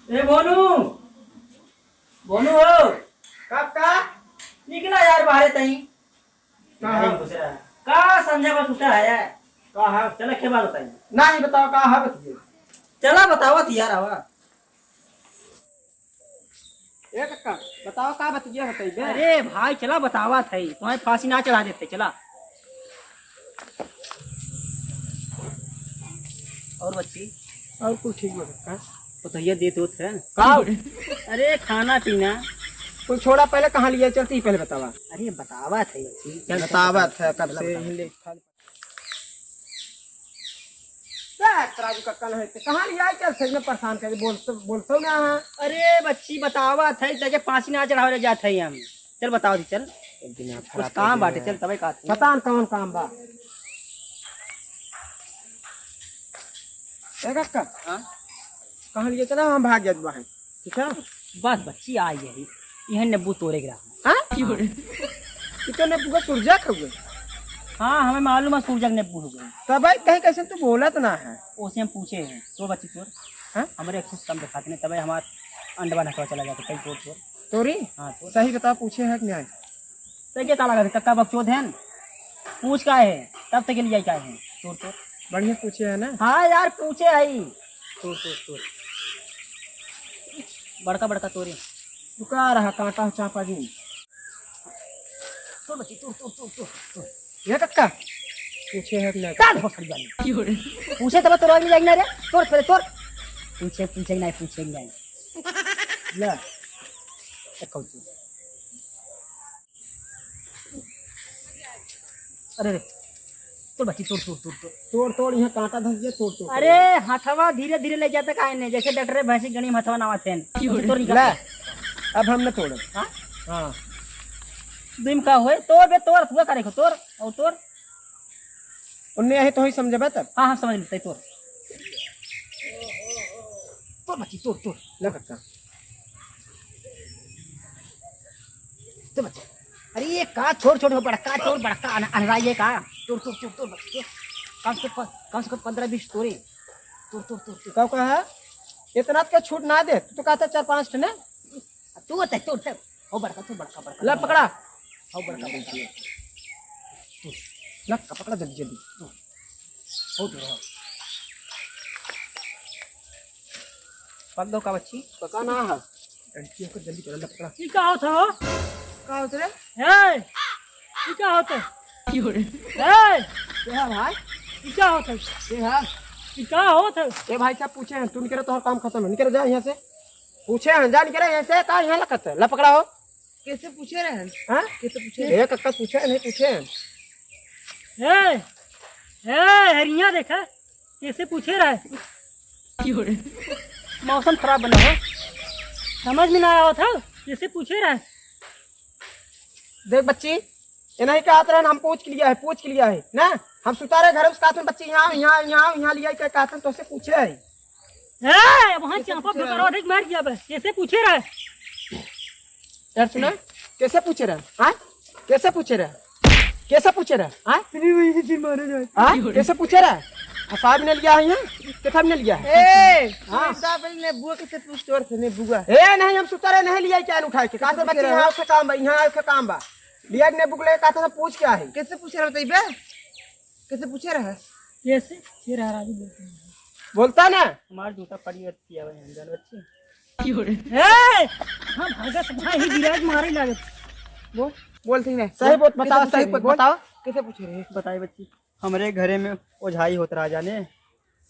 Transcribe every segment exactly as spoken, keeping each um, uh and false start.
ए भोनू, भोनू हो। का, का? निकला यार बाहरे तई। का है? घुस रहा। का संझा बा सुता है यार? का है? चला के बात बताई। नहीं बताओ का है बतिया। चला बतावत यार आवा। ए कक्का, बताओ का बतिया बताई बे? अरे भाई चला बतावत है, तुम्हें फांसी ना चढ़ा देते, चला। और बच्ची? और कुल ठीक बा कक्का। पतोहिया देत होत है? का? अरे खाना पीना। कुल छोड़ा, पहले कहाँ लिया चलती ही पहले बतावा। अरे बतावत है बच्ची, चल, चल, बतावत है, कब चल, से बतावत। यहीं ले खा का तराजू कक्का नहीं थे? कहाँ लिया चल से में परेशान कर बोलतो, बोलतो ना है। अरे बच्ची बतावत है, तके फांसी ना चढ़ावे जात है हम। चल बताओ दी, चल। एक दिन आप कुछ खराब काम कर बाटे, दिया। चल तबे का। पता न कौन काम बा। ए कक्का, हाँ? कहाँ लिए चला, हम भाग जात बाहें, ठीक है? बस बच्ची आई है, यह नेबू तोड़े के रहा। हाँ? की बोले? ई तो नेबू का सूरजक हो गए। हाँ, हमें मालूम है सूरजक नेबू हो गए। तब भाई कहीं कैसे तू बोलत ना है? ओसे हम पूछे हैं, तो बच्ची तोर, हाँ? हमारे एक कम दिखाते नहीं, तबे हमार अंडवा नटवा चला जाता, कहीं तोर तोर। तोरी? हाँ, तोर। सही बताओ, पूछे है कि नहीं? तो ये का लगा, कक्का बकचोद है न? पूछ का है, तब तक के लिए क्या है? तोर, तोर। बढ़िया पूछे है ना? हाँ यार, पूछे है। तोर, तोर, तोर। बड़का, बड़का तोरे। तू का रहा, कांटा हो चापा जी। तोर बच्ची, तोर, तोर, तोर, तोर, तोर। ये कक्का? पूछे है कि नहीं? कान पकड़ जानी। पूछे तब तोर आगे जाएगी ना रे। तोर, पहले तोर। पूछे, पूछे कि नहीं, पूछे कि नहीं। ले। एक कौची। अरे रे, तोड़ बच्ची, तोड़, तोड़, तोड़, तोड़। तोड़, तोड़, यहाँ कांटा धस गया, तोड़, तोड़, अरे, तोड़। हथवा धीरे धीरे ले जाता काहे ने, जैसे डॉक्टर भैंसी गणी में हथवा नावा थे। क्यों रे? तोड़ निकाल। ले, अब हम न तोड़ब। हाँ? हाँ। दुम का होए, तोड़ बे, तोड़, पूरा करे को, तोड़, और तोड़। उन्ने आहे तो ही समझबे तब। हाँ, हाँ, समझ लेते, तोड़। तोड़ बच्ची, तोड़, तोड़। ले कक्का। तो बच्चा, अरे ये का छोड़, छोड़, बड़का छोड़, बड़का अन-, अनराई है का? तोड़, तोड़, तोड़, तोड़, बच्चा, तोड़। कम से प-, कम से कम पन्द्रह बीस तोड़े। तोड़, तोड़, तोड़, तोड़। का कहा? इतना के छूट ना दे, तू तो कहता चार पाँच ठे ना। तू होता है, तोड़, तोड़। हो बड़का, तू बड़का, बड़का। ला पकड़ा। हो बड़का, बड़का। तोड़। ला पकड़ा जल्दी, जल्दी। तोड़। हो तोड़, हो। पक दो का बच्ची? पका ना है। लड़कियों को जल्दी चला, लपकड़ा। ई का होत हो? का होत रे? ए! ई का होत है? क्यों रे? ए! के है भाई? ई का होत है? के है? ई का होत है? ए भाई साहब पूछे हैं, तू निकल, तोहर काम खत्म है, निकल जा यहाँ से। पूछे हैं, जा निकल यहाँ से, का यहाँ लकत है? लपकड़ा हो। कैसे पूछे रहे हैं? हाँ? कैसे पूछे? ए कक्का पूछे हैं, नहीं पूछे हैं। ए! ए! हरिया देखा। कैसे पूछे रहे? क्यों रे? मौसम खराब बना हो, समझ में ना आवत हो, कैसे पूछे रहे? देख बच्ची, ये नहीं कहत रहन, हम पूछ के लिया है, पूछ के लिया है ना। हम सुता रहे घर में, कहत रहन बच्ची यहाँ, यहाँ, यहाँ, यहाँ लिया, क्या कहत रहन, तोसे पूछे है। ए, वहाँ कैसे चापा पूछे रहे? फेंकरो, देख, मर गया बे। कैसे पूछे रहे? यार सुना, कैसे पूछे रहे? हाँ? कैसे पूछे रहे? कैसे पूछे रहे? हाँ? अरे वही से मारे जाए। हाँ? कैसे पूछे रहे? हसाब ने लिया है यहाँ? किताब ने लिया है? ए, हाँ। सुनता पहले नेबुआ कैसे पूछ तोर से नेबुआ? ए, नहीं, हम सुता रहे, नहीं लिया क्या उठा के? कहाँ से बच्चे यहाँ के काम बा, यहाँ के काम बा। लिया के नेबुक ले, कहा था पूछ क्या है? कैसे पूछे रहे बताइबे? कैसे पूछे रहे? कैसे? ये रहा राजू बोलते हैं। बोलता ना? हमार जूता पड़ी रहती है भाई, हम जान बच्चे। क्यों रे? ए! हम भागत भाई ही विराज मारे लागत। बोल, बोल ठीक नहीं। सही बोल, बोल, बताओ, कैसे सही पूछे बोल, रहे? बताओ। कैसे पूछे रहे? बताए बच्ची, हमरे घरे में ओझाई होत रहा जाने,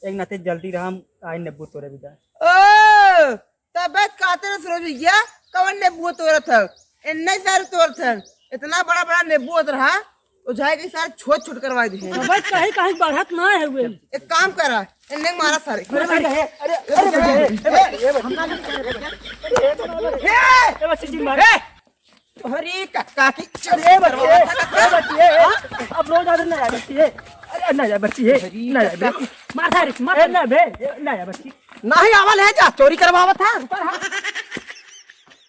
एक नाते जल्दी रहा, हम आए नेबू तोरे बिदा। ओ, तबे कहते रहे सूरज भैया, कवन नेबू तोरत है? एन्ने सारे तोरत है। इतना बड़ा बड़ा नेबू होत रहा, ओझाई के सारे छोट छोट करवा दे। अबे कहीं कहीं बढ़त ना है वे। एक काम करा, इन्हें मारा सारे। अरे, अरे, अरे, अरे, अरे, अरे, हम ना ए! ए बच्ची जी मार। ए! अरे कक्का की अरे बच्ची, ए बच्ची, ए, अब रोज आदर ना आए बच्ची, ए। अरे ना आए बच्ची, ए, ना आए बच्ची। मार था रे, मार। ए, ना बे, ए, ना आए बच्ची। नहीं आवल है जा, चोरी करवावत है। रुका रहा।